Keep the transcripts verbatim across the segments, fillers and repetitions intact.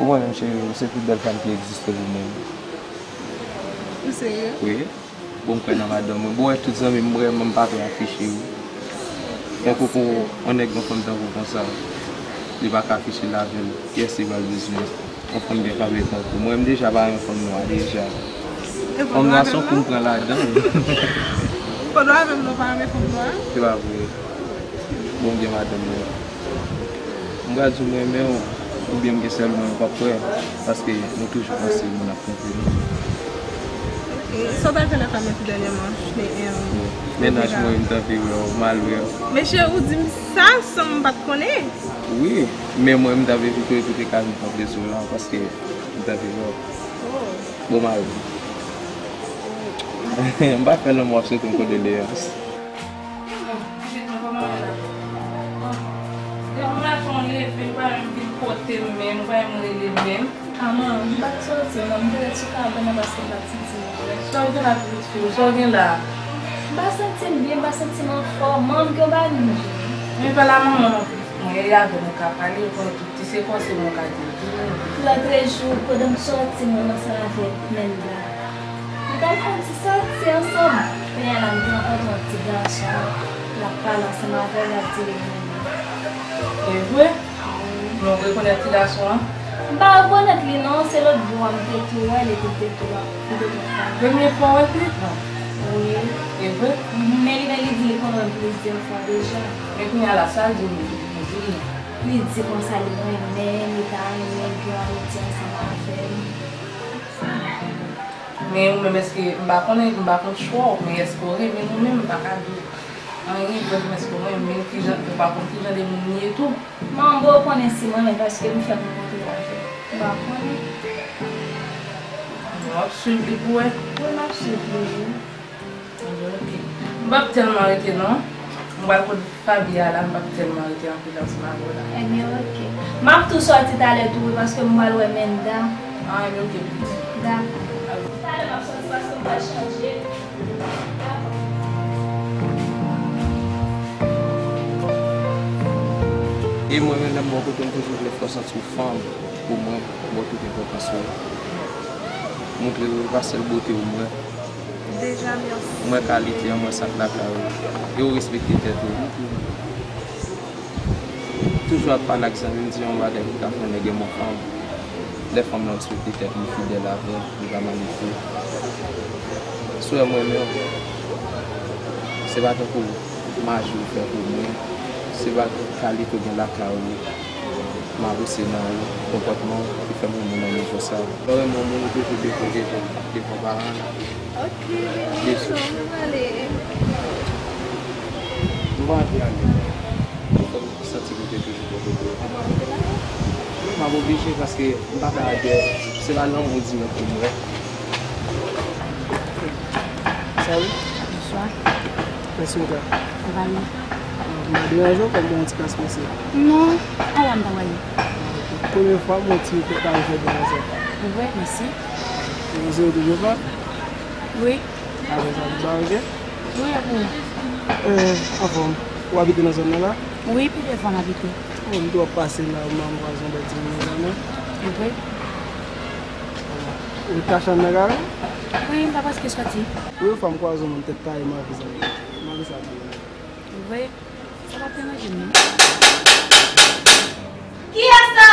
Pou mwen menm, cheri, ou se pi bèl fanm ki egziste pou mwen. Ou serye? Wi. Bon, m kwè nan madanm mwen. Bon, wè tout zanmi m, vrèman, m pa twò afiche, wi. Tankou pou yon nèg, yon fanm tankou konsa, li pa ka afiche l avè l. Kiyès li pral bezwen? Yon fanm byen kabe tankou mwen. M deja pa renmen fanm nwa deja. Fanm nwa se yon kou m pran ladan. Ou pa dwe avè m non, pa renmen fanm nwa. Se pa vre. Bon, m gen madanm mwen. M pral di w m renmen w, oubyen m gen sèl mwen, ou p ap kwè, paske nou toujou panse moun ap twonpe nou. Ok, sa w t al fè nan kay mwen tou dènyèman? Mennaj mwen, m t anvi wè w, m al wè w. Mesye, ou di m sa san m pa t konnen? Wi, men mwen, m t ap evite w, evite kay mwen, m t ap lese w la, paske m t anvi wè w. Bon, m al. M pa fè lanmou, w ap swete m kondoleyans. Depi maten w leve, ou pa menm vin kote m menm, ou pa menm rele m menm. Manman, m pa t soti non, m te ret sou kabann nan paske m pa t santi m byen. Sa w gen la, pitit fi m? Sa w gen la? M pa santi m byen, m pa santi m anfòm. Manman, m gen yon bagay m di. Men pa la manman non, pitit mwen, e avè m ou ka pale, ou konnen tout ti se kòse mwen ka di l tou. Lòt jou, pandan m soti, mwen ansanm avèk Menda. Nou t al fè yon ti sòti ansanm. Kounye a la, m te rankontre yon ti gason, l ap pale ansanm avè l, l ap di li renmen m. E vre? Wi. Men w rekonèt ti gason an? M pa rekonèt li non, se lòt bò a m te tou wè l epi l te tou ap, li te tou ap pale. Premye fwa w wè l? Wi. E vre? Mhm, men li menm li di li konn wè m plizyè fwa deja. Men kounye a la, sa l di w, li di l. Li di konsa li renmen m, li ta renmen gen yon amitié ansanm avè m. Men ou menm, èske, m pa konnen, m pa konn chwa w, men èske w renmen l ou menm, m pa ka di w anyen, paske èske w renmen l, kijan, ou pa konn kijan de moun li ye tou. Manbo konnen si m renmen l paske m fèk rankontre l avè l. M pa konnen. Bon, w ap swiv li pou wè. Wi, m ap swiv li, wi. Ebyen, oke. M p ap tèlman rete non. M pral kot Faby a la, m p ap tèlman rete anpil ansanm avè w la. Ebyen, oke. M ap tou sòti talè tou, wi, paske m pral wè Menda. Ah, ebyen, oke, pitit. Dakò. Talè m ap sòti paske m pral chanje. Dakò. E mwen menm, lè m bò kote m toujou vle fè w santi w fanm pou mwen, ba w tout enpòtans ou. Montre w e pa sèl bote w m wè. Deja, mèsi. M wè kalite an, m wè sa k lakay ou. E w respekte tèt ou. Toujou ap pale ak zanmi m, di yon bagay ki ka fè yon nèg renmen yon fanm. Lè fanm nan respekte tèt li, fidèl avè l, li pa manipile. Si w wè m renmen w, se pa tankou maji ou fè pou mwen, se pa kalite ou gen lakay ou, m apresye nan ou, konpòtman ou ki fè m renmen w nan nivo sa. Lè w renmen yon moun, ou toujou depoze tèt ou devan paran l. Ok, beni, m ale. M pa anvi ale. Ou fè m santi m te toujou bò kote w. Ou anvi rete la? Wi, m ap oblije paske m pa ka dèyè. Se pa lanmou di mwen pou m wè. Salut. Bonsoir. Mèsi, mon frè. Sa va, non? M pa deranje w, kòm yon ti klas prese. Non, pa la m ta prale. Premye fwa m wè ti kòb pa fè bon konsa. E vre, mèsi. Ou se yo toujou fè? Wi. Apre sa, nou ba, ok? Wi, apre. Eh, anfòm. Ou abite nan zòn nan la? Wi, pi devan m abite. Oh, m tou ap pase la, m pa, m kwaze yon bèl ti moun la, non? Wi. Ou ret kache anndan kay la? Wi, m pa prèske sòti. Wi, yon fwa m kwaze yon moun tèt taye, m anvi zanmi. M anvi sa tou. Vre? Sa p ap deranje m, non. Kiyès sa?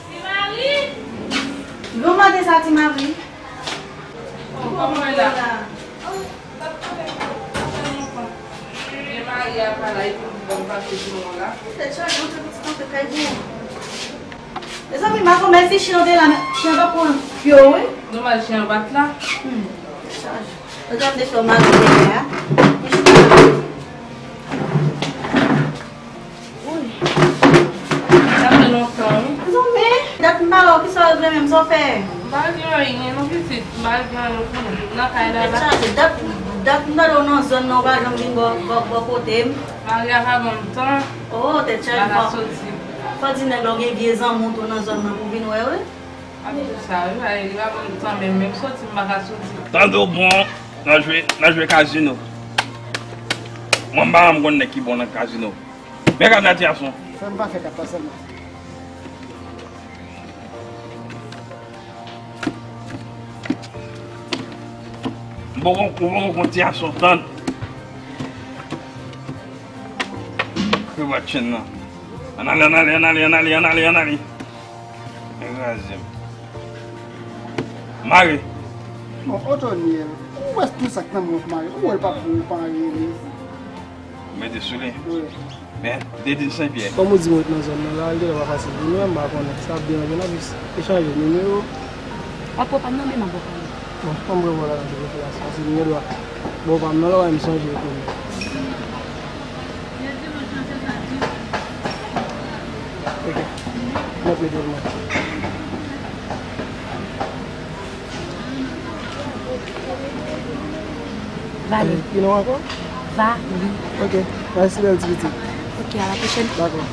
Ti Mari? Bon maten sa, Ti Mari. Oh, kòman w ye la? Byen, Mari a pa la, epi m bon pase jounen w la. Tèt chaje, antre pitit, antre kay pou ou. Mezanmi, makomè, si chen an te la, chen an t ap pran pye w, wi. Nòmal, chen an pa t la. Hmm, chaje. Mezanmi, te fè w mal, a. Wi. Sa fè lontan, wi. Zanmi, dat m pa wè w, kisa w regle menm, sa w fè? M pa regle anyen, non, pitit. M pa regle anyen, ou konnen. Nan kay la, la. Tèt chaje, dat, dat m tande w nan zòn nan, ou pa janm vin bò, bò, bò kote m. Mari a pa ban m tan. Oh, tèt chaje, fò, fò di nèg la w gen vye zanmi w tou nan zòn nan pou vin wè, wi. Ap di sa, wi, li pa ban m tan menm, menm soti, m pa ka soti. Tande w bon, nan jwe, nan jwe kazino. Mwen, m pa janm konn nèg ki bon nan kazino. Men kat la, ti gason. Fè m pa fè kat la sèlman. M poko, m poko konn ti gason tann. Ke bat chen nan. Ann ale, ann ale, ann ale, ann ale, ann ale, ann ale. Kraze m. Mare. Bon, Otoniel, ou wè tout sa k nan men w mare. Ou wè l pa pou ou pa anyen li. Mete sou li. Wi. Men, Dedin Senpyè. Kòm ou di mwen ret nan zòn nan la, li genlè pa fasil pou nou, m pa konnen. Sa ap deranje n anplis. Echanje nimewo. W ap pran pa m nan men m ap ba w pale. Bon, ban m pran w la nan telefòn la, se paske m gen dwa ba w pa m nan, lè w wè m sonje pou nou. Ok. Mwen plede mwen. Vali. Ki non ankò? Vali. Ok. Mèsi bèl ti pitit. Ok, à la prochaine. Dakò.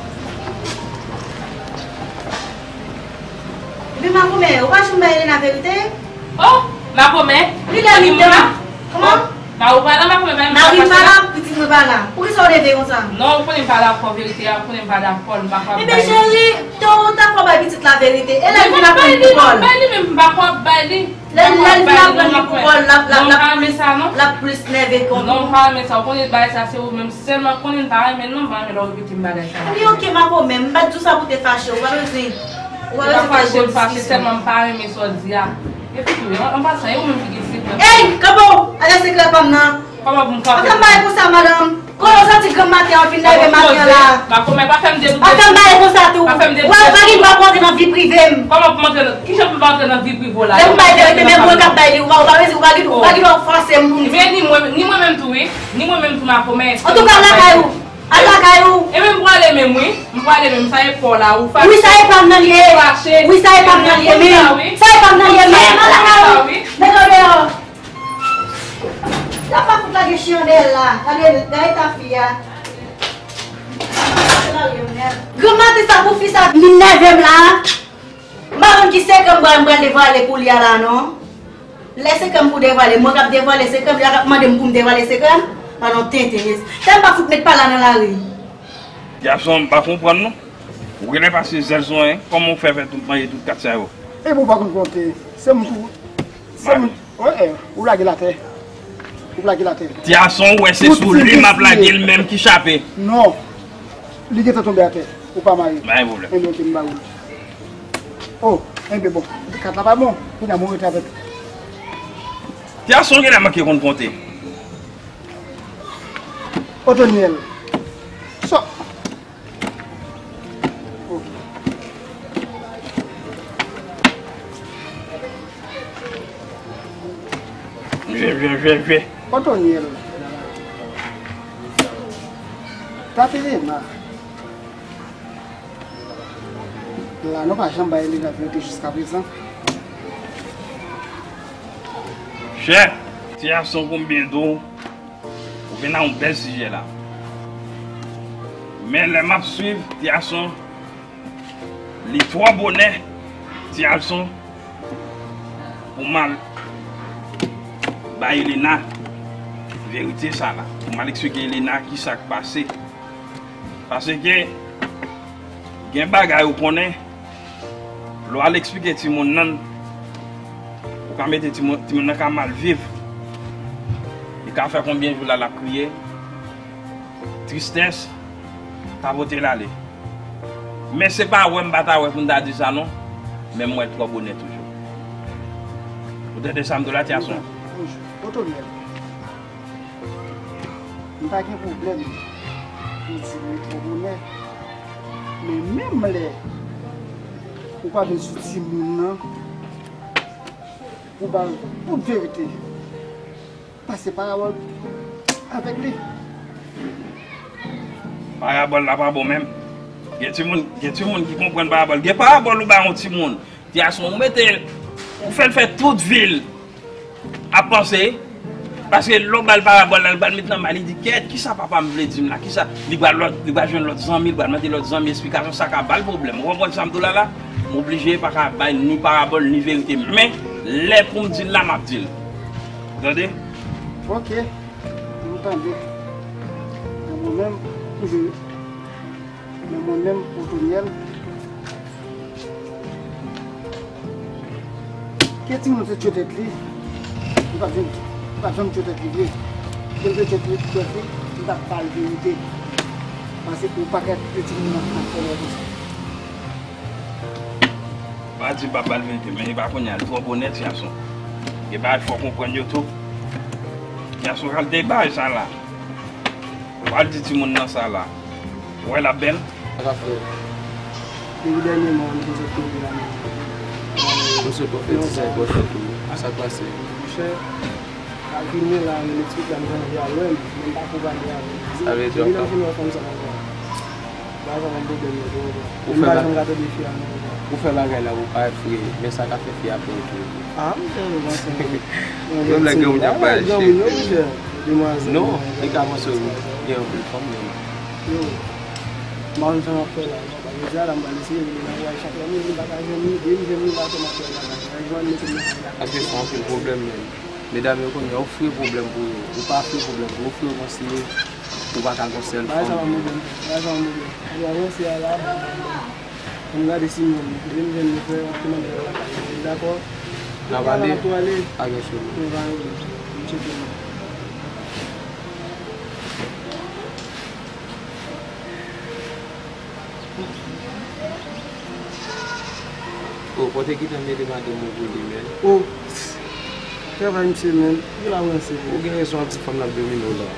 Epi makomè, ou pa janm bay Elena verite? Oh, makomè. Li la li la. Kòman? Ma ou pa la, makomè, pa. Mari m pa la, pitit mwen pa la. Poukisa w nève konsa? Non, ou konnen m pa dakò verite a, ou konnen m pa dakò l, m pa ka bay. Ebyen cheri, to ou ta fò bay pitit la verite. Elena vin aprann pou kò l. Bay li, men m pa ka bay li. Lè, lè l vin aprann li pou kò l, l ap, l ap, l ap plis, l ap plis nève kont ou. Non, m pa renmen sa. Ou konnen bagay sa se ou menm sèlman konnen m pa renmen l non, m pa renmen lè w repete m bagay sa. Ebyen oke, makomè, m pa t di w sa pou te fache, ou pa bezwen, ou pa bezwen fè gwo diskisyon. M pa fache, m fache sèlman m pa renmen sa w di a. Epi tou, an, an pasan, e ou menm ki gen sekrè. Ey, kanpe w! Ale sekrè pa m nan. Kòman pou m kanpe? Pa fè m bagay konsa, madanm. Kote w soti granm maten an, w vin nève maten an la. Makomè, pa fè m dedoute. Pa fè m bagay konsa tou. Pa fè m dedoute. Ou pa gen dwa pou antre nan vi prive m. Kòman pou m antre nan, kijan pou m antre nan vi prive w la? Lè m bay verite, men mwen k ap bay li, ou pa, ou pa bezwen, ou pa gen, ou pa gen dwa fòse m pou m di. Men ni mwen, ni mwen menm tou, wi. Ni mwen menm tou, makomè. Antouka, al lakay ou. Al lakay ou. E men m pwale menm, wi. M pwale menm, sa e pa w la, ou fache. Wi, sa e pa m nan li ye. Fache. Wi, sa e pa m nan li ye, men. Sa e pa m nan li ye, men. Al lakay ou. Mete w deyò. L ap pa fout lage chen an dèyè l la. Gade, gade eta fi a. Granmati sa pou fi sa vin nève m la. M pa konn ki sekrè m pral, m pral devwale pou li a la non. Lè sekrè m pou devwale, mwen k ap devwale sekrè m, li a k ap mande m pou m devwale sekrè m. Padon tenten. Tèl m pa fout met pala nan lari. Gason, m pa konprann non. Ou genlè pase zèl sou mwen, kòman w fè fè tout, manje tout kat sa yo? Epi w pa konn konte. Se m tou. Se m. Wi, eh, ou lage l atè. Ou lage l atè. Ti gason, ou wè se sou li m ap lage l menm ki chape. Non. Li gentan tonbe atè. Ou pa mare. Pa gen pwoblèm. Enben, oke, m ba ou l. Oh, enben, bon. Kat la pa bon. Kounye a, mwen rete avèk. Ti gason genlè manke konn konte. Otoniel. So. Jwe, jwe, jwe, jwe. Otoniel. Tatelena. La, nou pa janm bay Elena verite jiskaprezan. Chè, ti gason pou m byen di w, ou vin nan yon bèl sijè la. Men lè m ap swiv, ti gason, li twò bonè, ti gason, pou m al bay Elena verite sa la. Pou m al eksplike Elena kisa k pase. Paske gen bagay ou konnen, lè w al eksplike timoun nan, Pa mete timoun, timoun nan ka mal viv. Li ka fè konbyen jou la l ap kriye. Tristès ka pote l ale. Men se pa wè m pa ta wè pou m ta di sa non. Men m wè l twò bonè toujou. Ou tande sa m di w la, Tyason? Bonjou. Otonyèl. M pa gen pwoblèm pou di li twò bonè. Men menm lè ou pa vin sou timoun nan pou ba l tout verite. Pase parabòl avèk li. Parabòl la pa bon menm. Gen timoun, gen timoun ki konprann parabòl. Gen parabòl ou ba yon timoun. Tyason, ou mete, ou fè l fè tout vi l ap panse. Paske lè w ba l parabòl la, li pral met nan may li, di, "Kèt, kisa papa m vle di m la? Kisa?" Li pral lòt, li pral jwenn lòt zanmi, li pral mande lòt zanmi esplikasyon, sa ka ba l pwoblèm. Ou konprann sa m di w la la? M oblije pa ka bay ni parabòl, ni verite. Men, lè pou m di l la, m ap di l. Tande? Ok. M tande. Men mwen menm, men mwen menm, Otonyèl, ke timoun nan te tchwe tèt li, li pa t janm, li pa t janm tchwe tèt li vre. Ke l te tchwe tèt li, m t ap ba l verite. Pase pou yon pakèt de timoun nan ap fè lè konsa. Pa di pa ba l verite, men e pa kounye a, li twò bonè, Tyason. Gen bagay fò w konprann yo tou. Tyason, kalite bagay sa la. Ou al di timoun nan sa la. Ou wè l ap bèl? Sa ka fè. Depi dènyèman, m te sot tonbe la, men. Misye pran fè ti sa, pran fè tou. Sa k pase? Monchè, al vini la, men eksplike la, m gen anvi al wè l, men m pa ko pale avè l. Sa vle di depi lè m fin wè fanm sa la, m pa janm gen pwoblèm yo, ou konprann. Ou fè ba-, ou fè bagay la pou parèt fre, men sa ka fè fi a pè w tou. Ah, m tèlman panse. Menm lè granmoun y ap bay chèk. Non, li ka panse w gen anpil fanm menm. Yo, m pa konn sa m ap fè la. Jodi a la, m pral eseye rele nan vwayaj chak lè m vini, m pa ka jwenn li, depi m jwenn li, m pa konn sa m ap fè la. Mwen jwenn mete m nan kay la. Paske sa anpil pwoblèm menm. Medam yo konnen, ou fre pwoblèm pou yo. Ou pa fre pwoblèm pou yo, ou fre konseye. Ou pa ka gon sèl fanm. Bagay sa pa pwoblèm. Bagay sa pa pwoblèm. Ann avanse a la. Ann gade si nou, depi m jwenn li frè, m ap tou mande l lakay li. Dakò? N a pale? N ap tou ale. Pa gen chou. Nou va rele. M tcheke nou. Oh, pote ki tan mete madanm ou pou li, men. Oh, travay misye, men. Ki la w ranse, men. Ou gen rezon, ti fanm nan domine w la.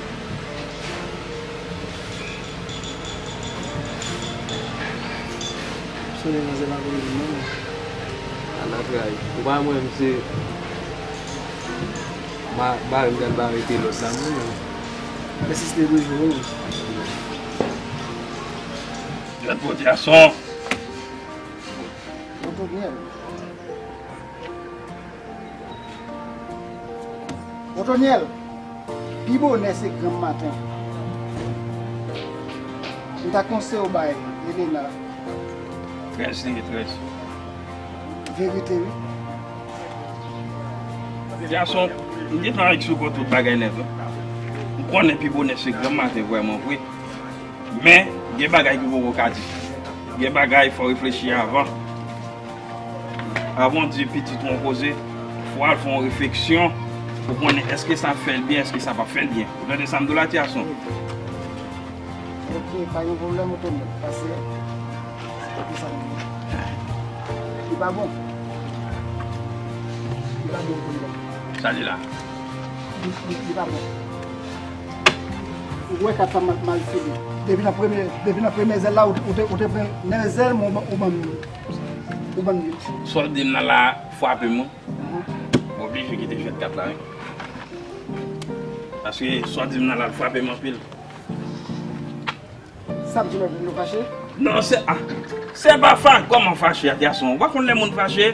Sonje manzè pa konn li, non. Ala tray. Ou pa mwen, misye. Ma, ba, m gad ba rete lòt la, mwen, non. Ensiste toujou, wi. Gad pòt gason. Otonyèl. Otonyèl, pi bonè se granm maten. M ta konseye w bay Elena. Trèz li ye, trèz. Verite, wi. Gason, m gentan eksplike w tout bagay nèt, wi. M konnen pi bonè se granm maten vrèman vre. Men, gen bagay ki poko ka di. Gen bagay, fò w reflechi avan. Avan w di pitit ou yon koze, fò w al fè yon refleksyon pou konnen èske sa ap fè l byen, èske sa p ap fè l byen. Ou tande sa m di w la, ti gason? Ok, pa gen pwoblèm, Otonyèl. Pase. Li pa bon. Li pa bon pou li. Sa li la? Li, li, li pa bon. Ou wè kat sa mal, mal fini. Depi nan premye, depi nan premye zèl la, ou, ou te, ou te pran nan zèl, men ou ban, ou ban, ou ban vit. Sa w di m nan la frape m, wi. Mhm. M oblije kite jwèt kat la, wi. Paske sa w di m nan la frape m anpil. Sa vle di nou fache? Non, se, ah, se pa fa-, kòman fache a, gason? Ou pa konn lè moun fache?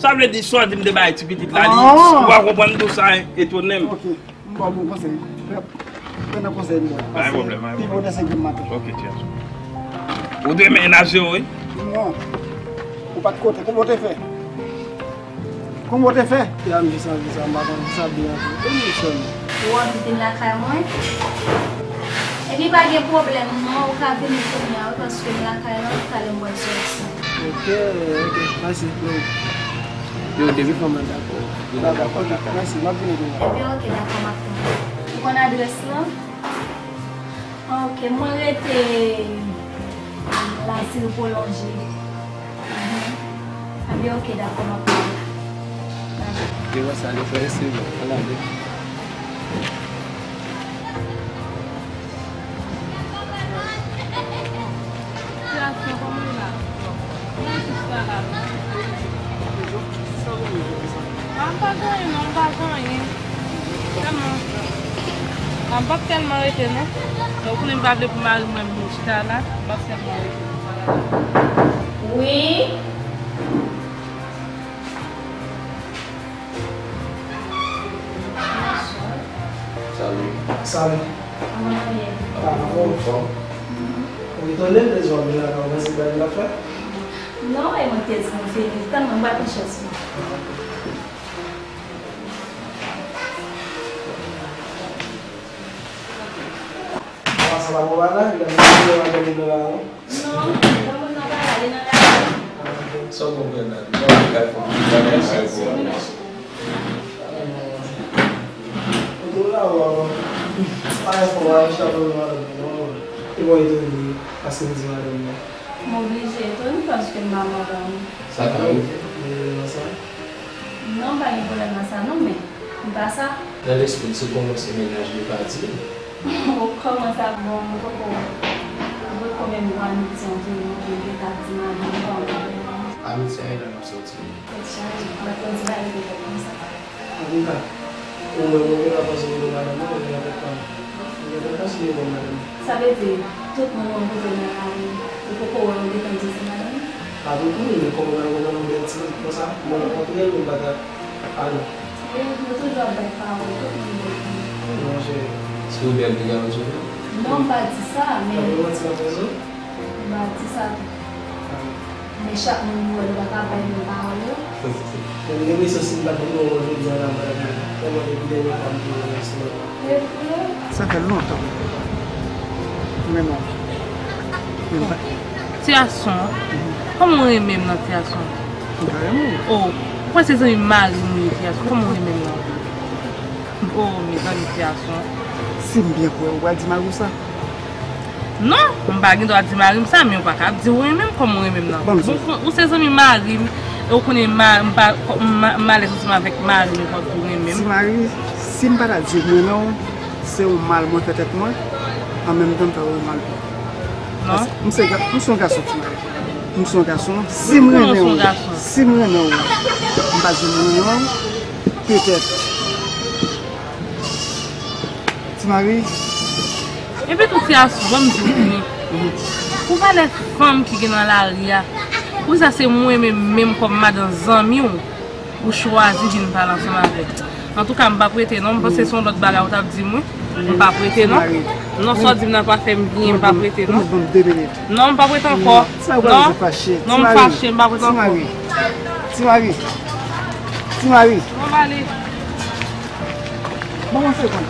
Sa vle di, sa w di m te bay ti pitit la, li, ou pa konprann tou sa, etone m. Ok, m ba w bon konsèy. Pran nan konsèy m ba w. Pa gen pwoblèm, pa gen pwoblèm. Pi bonè se granm maten. Ok, ti gason. Ou te menaje w, wi? Non. Ou pa t kote. Kòman w te fè? Kòman w te fè? Ya, m jis anvi sa, m pa konn sa byen ankò. E m jis anvi. Ou anvi vin lakay mwen? Epi pa gen pwoblèm non, ou ka vini kounye a wi, paske m lakay la, talè m pral soti. Ok, ok, mèsi, bro. Yo, depi fanm nan dakò, li nan dakò, dakò. Mèsi, m ap vini kounye a. Ebyen, oke, dakò, m ap tann. Ou konn adrès lan? Ok, mwen rete Lasil Pwolonje. Mhm. Ebyen, oke, dakò, m ap pale. Dakò. Devan sa, li fè eseye, an ale. Sitiyasyon kòman ye la? Mwen jis la la. A, m pa gen anyen non, m pa gen anyen. Tèlman, a, m p ap tèlman rete non. Donk, ou konnen m pa vle pou mari mwen m chita la, m p ap tèlman rete. Wi. Salut. Salut. Kòman w ye? Ah, anfòm. Ou etone m de zwa vin la, ou panse bagay la fè? Non, e mwen te di nou fini, tann mwen, m pral pran chans mwen. Sa pa bon bagay, li pa gen moun nan la, non? Non, li pa moun nan pa la, li nan la. Sa w konprann la? Li pa moun kay fò, li pa moun kay fò. Ou la, wè, pa fò, wè, chita pou madanm, non. E bon, etone, paske m di madanm, non. M oblije etone paske m pa madanm. Sa ka rive. Nan sa? Non, m pa gen pwoblèm nan sa, non, men m pa sa. Nan lespri l, si w kòmanse mennaj li, pa di l. O, kòman sa, bon, m poko, apre konbyen mwa nou di anviwon, m gentan di madanm, m pa anvi. Amitié a la n ap soti. Tèt chaje, m pa konn di bagay de tèt konsa. Antouka, ou menm, ou gentan panse pou madanm nan, ou gentan fè plan. Ou gentan panse pou madanm nan. Sa vle di, tout moun ou rankontre nan lari, ou poko wè, ou gentan di se madanm nan? Pa tout moun, men kòman w pral rankontre yon bèl ti pitit konsa? Mwen rankontre l, mwen pa ta, a non. Yo, yo toujou ap bay pawòl, tout moun bèl pou mwen. Non, cheri. Si w bèl, piga yo tou. Non, m pa di sa, men. Apre manti nan fè zo? M pa di sa tou. Men chak moun nou wè nou pa ka bay menm pawòl yo. Men m gen enpresyon si m pa t vin wè w jodi a la, m pa t ap vin. Tèlman depi dènye fwa m te wè w nan restoran. E vre? Sa fè lontan. Men non. Men pa. Ti gason, kòman w renmen m nan ti gason? M pa renmen w. O, ou kwè se zanmi mari m ou ye ti gason, kòman w renmen m nan? O, mezanmi, ti gason. Si m byen kwè, ou pral di mari w sa? Non, m pa gen dwa di mari m sa, men ou pa ka ap di ou renmen m kòman ou renmen m nan. Bon, ou, ou se zanmi mari m, e ou konnen ma, m pa, m, m alèz ansanm avèk mari m, e w ap di ou renmen m. Ti mari, si m pa ta di ou m renmen w, se yon mal mwen fè tèt mwen, an menm tan m fè ou yon mal tou. Non. Paske m se ga-, m se yon gason, ti mari. M se yon gason, si m renmen w, si m renmen w, m pa di w m renmen w, petèt. Ti mari. Epi tou ti gason, ban m di w, wi. Pou valè fanm ki gen nan lari a, poukisa se mwen menm, menm kòm madan zanmi w, ou chwazi vin pale ansanm avè m? Antouka, m p ap rete non, m panse se yon lòt bagay ou t ap di m, wi. M p ap rete non. Non, sa w di m nan pa fè m byen, m p ap rete non. Non, m p ap rete ankò. Non, non, m fache, m p ap rete ankò. Ti mari. Ti mari. Ti mari. Bon, m ale. Bon, mwen se konn.